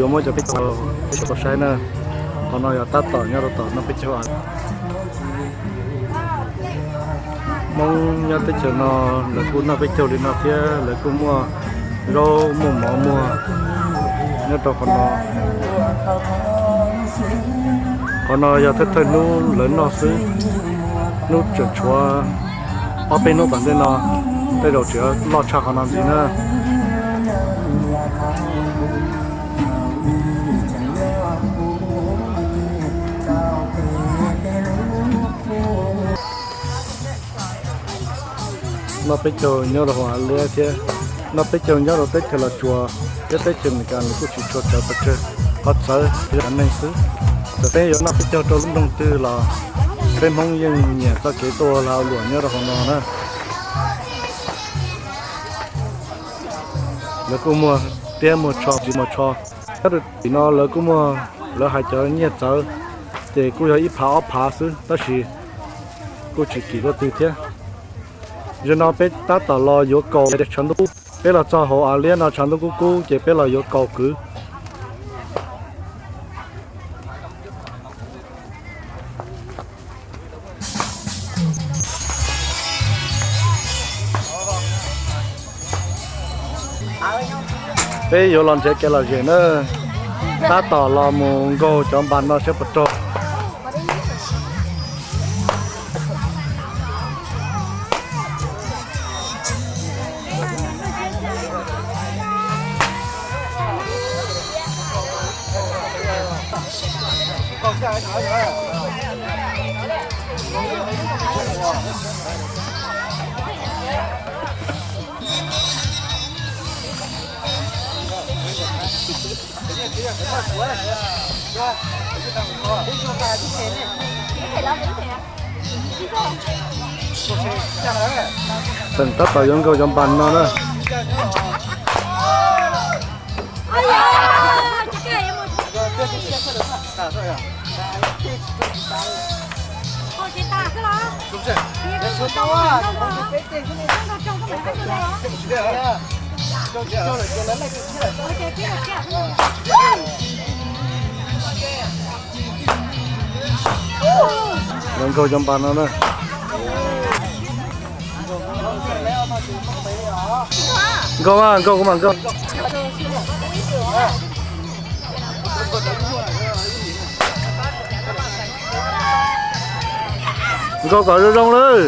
Muab cov peb caug, peb caug tau saib na. Qhov no yog tab tom nyob rau tom noj peb caug. Hmoob nyob teb chaws no lawv kuj noj peb caug li no thiab lawv kuj muaj zaub muaj mov muag nyob rau qhov no. Qhov no yog thawj thawj hnub lawv noj xwb, hnub tseem tshuav ob peb hnub tom ntej no tej zaum tseem loj tshaj qhov no ntxiv na. Noj peb caug nyob rau hauv av liab thiab noj peb caug nyob rau teb chaws Los Tsuas thiab teb chaws Amelikas nws kuj tsis tshua txawv pes tsawg, qhov txawv yog neeg xwb. Txawm peb yuav noj peb caug rau lub nroog twg los peb Hmoob yeej nyiam txoj kev tuaj ua lag ua luam nyob rau hauv no na. Lawv kuj muag tiab muag tsho tsis muag tsho. Nyob rau tim no lawv kuj muag, lawv hais cov nyiaj txawv ces kuj yog ib phav ob phav xwb tab sis kuj tsis kim luaj twg thiab. Zaum no peb tab tom los yuav kaus tshav ntuj kub, peb los txog hauv av liab no tshav ntuj kub kub ces peb los yuav kaus kwv. Peb yuav los nrhiav kev lom zem na, tab tom los mus nkaug cov npas no saib puas raug. Tseem tab tom yuav nkaug cov npas no na. Yuav nkaug cov npas no na. Nkaug mas, nkaug kuv mam nkaug. Nkaug kom zoo zoo lawm.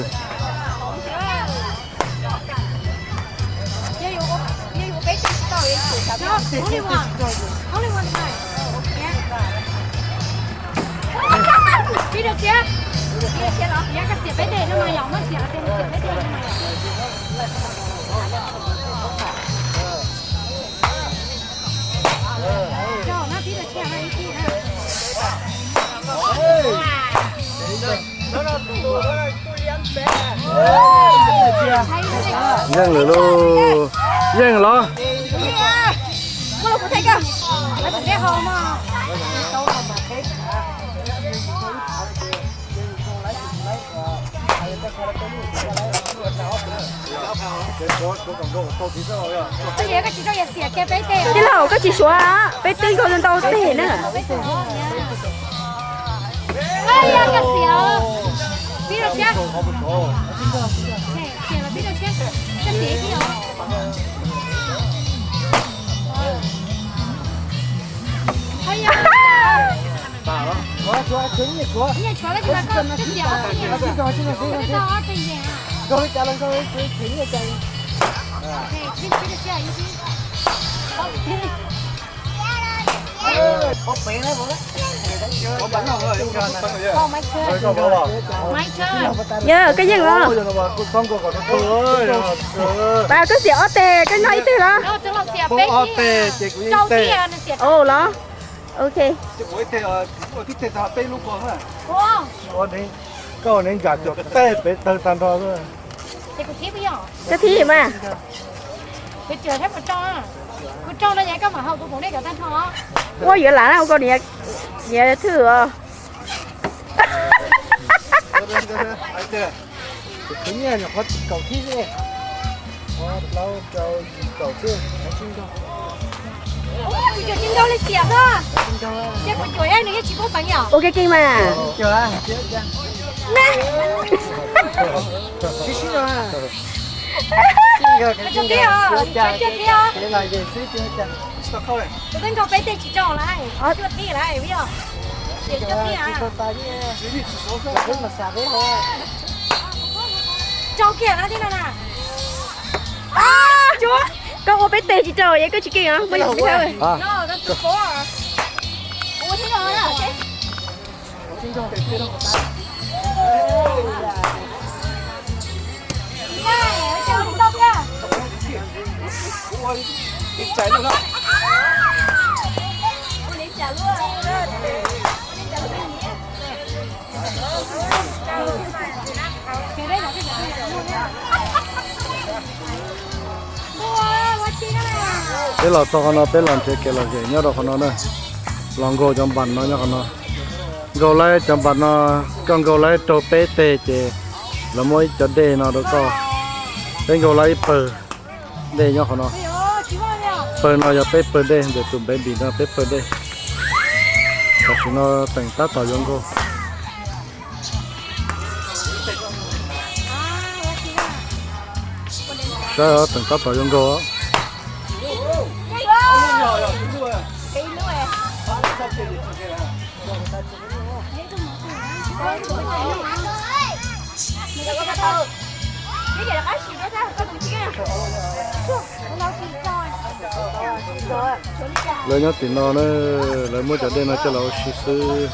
Yeej lawm lauj. Yeej los. Tij laug, koj tsis suav, peb twb nkaug ntau teg na. Yog koj yeej los. Pas, koj xiam ob teg, koj noj ib teg los? Ua los. Ok. Koj nev nkag cuag tej pem tawg tag nrho. Koj thib mas. Ua yuav lam na, ua koj niam, niam thwj os. Tus khwv nyiaj nyuam qhuav kaum thib xwb. Plaub rau yim kaum xwb, heev tsis nkaug. Kuv cuam tsis nkaus li tiam xwb. Ces kuv cuam nws yeej tsis poob peev yom. Ua kev keej mas. Kuv tsis tib os, kuv tsis tib os. Kuv twb nkaug peb teg tsis tau lawm, cuaj teg lawm yom. Tiam cuaj teg lawm. Rau kiag no thiab no na. Koj ua peb teg tsis rau, yog koj tsis keej os, muaj yam tsis kawg. Peb los txog qhov no, peb los nrhiav kev lom zem nyob rau qhov no na. Los nkaug cov npas no nyob qhov no. Nkaug lawm cov npas no, koj nkaug lawm raug peb teg ces lawv muab ib co dej no rau koj. Peb nkaug lawm ib pawg dej nyob qhov no. Pawg no yog peb pawg dej, ntawm tus baby no peb pawg dej. Tam sim no teem tab tom yuav nkaug. Saib os, teem tab tom yuav nkaug. Lawv nyob tim no na, lawv muab cov dej no coj los ua si xwb.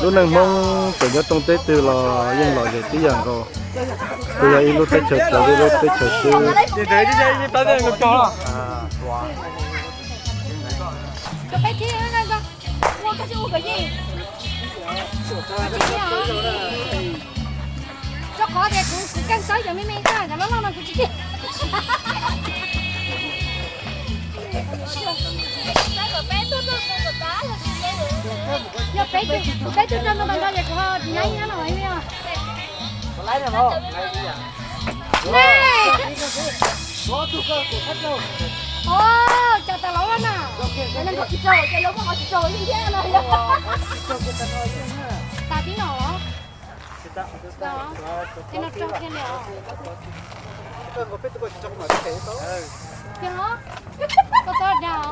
Lub neej Hmoob txawm nyob rooj teb twg los yeej lom zem tib yam nkaus, tsuas yog ib lub teb chaws cov ib lub teb chaws xwb. Rau qhov tias kuv, kuv keej txawb cov me me xwb, cov loj loj no kuv tsis keej. Yog peb tug, kuv peb tug rau ntawd nrog ces kuv ho nyaib nyob no os. Cas tas los na, tsis raug ces lawv muab qhov tsis raug yeej thiab no. Tas tib no los? Es no rau kiag li os. Kiag los? Koj txhob dag os.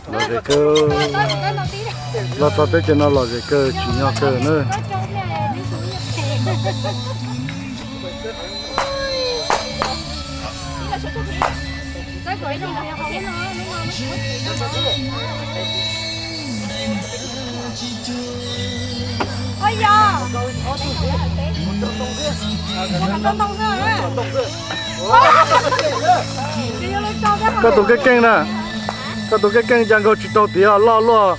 Lom zem kawg, los txog teb chaws no lom zem kawg, tsim nyog kawg na. Koj tus keej keej na, koj tus keej keej cas nkaug tsis tau tiav loj luaj.